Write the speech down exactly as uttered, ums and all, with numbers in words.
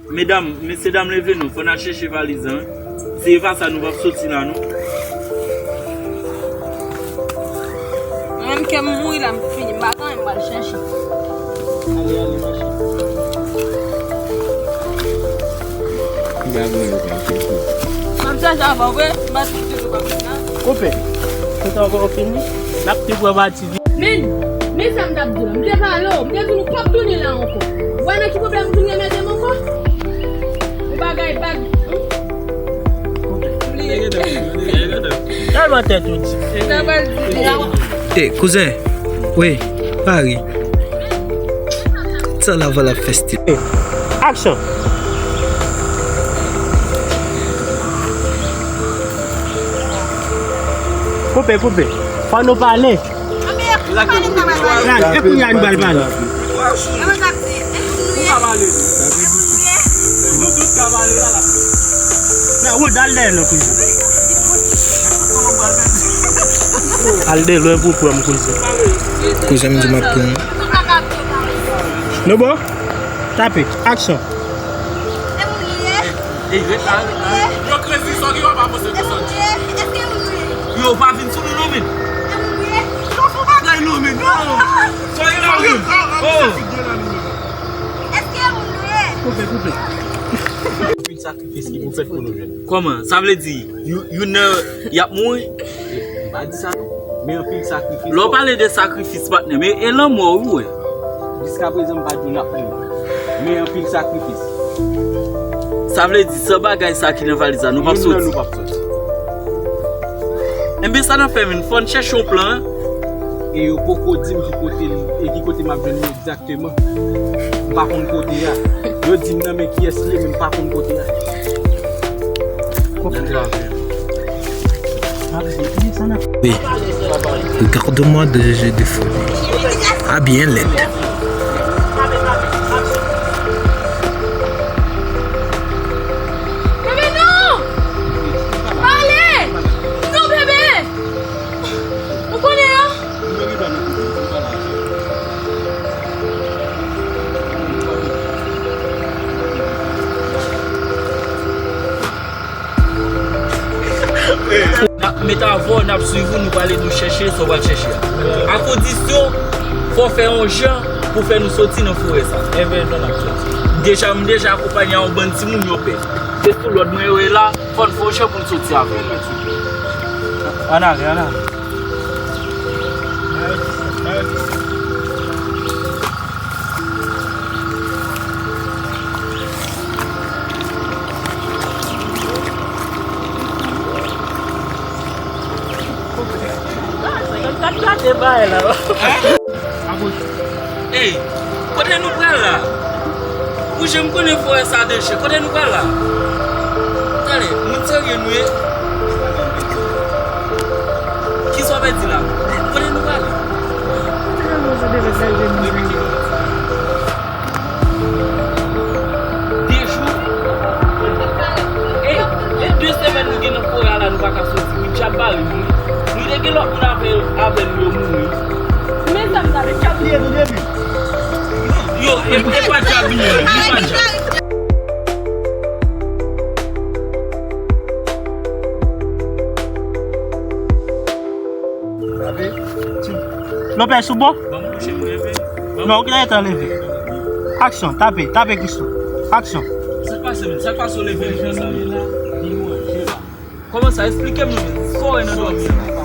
Medam, mesyedam, leve non, fò n al chèche valiz lan, wi. Si e pa sa, nou p ap soti la, non. Mwen menm, kè m mouri la, m fini. M pa gen anyen, m pral chèche. Ale, ale, mache. M pa gen anyen, m pral chèche. M ap chèche avan, vre? M pa t di w pa vin la. Koupe. Koupe ankò, ou fini? N ap te pran pati. Men, men sa m t ap di w la. M te pale w. M te di nou p ap tounen la ankò. Ou wè nan ki pwoblèm m vin remède m ankò? Yon bagay bag. Tèlman tèt ou di. Sa pral di. E, kouzen. Wi, pa ri. Sa la, vwala fèstil. Aksyon. Koupe, koupe. Fò nou pale. Gade, e kounye a nou pral pale. Nan wout, al dèyè non, kouzen. Al de lwen pou pran m, kouzen. Kouzen m di m ap pran. Nou bon? Tape. Aksyon. Ey, ret la, ret la. Yo krezi, sa w gen w ap avanse konsa. Yo pa vin sou nou non, men. Yo fè bagay non, men. Non. Sa w gen la, men. Oh. Koupe, koupe. Anpil sakrifis ki pou fèt pou nou jwenn. Kòman? Sa vle di, you, you know, y ap mouri? M pa di sa non. Men anpil sakrifis. Lè w pale de sakrifis, patnè, men e lanmò wi w wè. Jiskaprezan m pa di w n ap mouri. Men anpil sakrifis. Sa vle di, san bagay sa ki nan valiz la, nou p ap soti. Youn nan nou p ap soti. Enben, sa n ap fè, men, fò n chèche yon plan, en. E yo poko di m ki kote li, e ki kote m ap jwenn li egzakteman. M pa konn kote a. Yo di m nan men kiyès li ye, men m pa konn kote a. Kòman travay? Wi. Regarde-moi de, de folie. Ah, bien laid. Bebe, non! Ale! Non, bebe! Ou konnen an? N ap met avè w, n ap swiv ou, nou prale nou chèche sa w pral chèche a. A kondisyon, fò w fè yon jan pou fè nou soti nan forè sa. Enben, jan n ap soti. Deja, m deja akonpanye a yon bann timoun yo pè. Se sou lòd mwen yo ye la, fò n fè yon jan pou n soti avè yo. Ann ale, ann ale. Ey, kote nou pral la? Ou janm konnen forè sa danje. Kote nou pral la? Tande, moun serye nou ye? Kisa w vle di la? Kote nou prale? De jou. E, e de semèn nou gen nan forè a la, nou pa ka soti. Li djab bare nou. Nou te gen lòt moun avè, avè nou yo mouri. Men sa m ta di. Yo, e, e pa djab li ye, li pa djab. Lopez, ou bon? Non, ou gentan leve. Aksyon, tape, tape Christo. Aksyon. Sa k pase menm? Sa k pase w leve l konsa menm? Kòman sa? Esplike m non, men. Sa w wè nan dòmi an?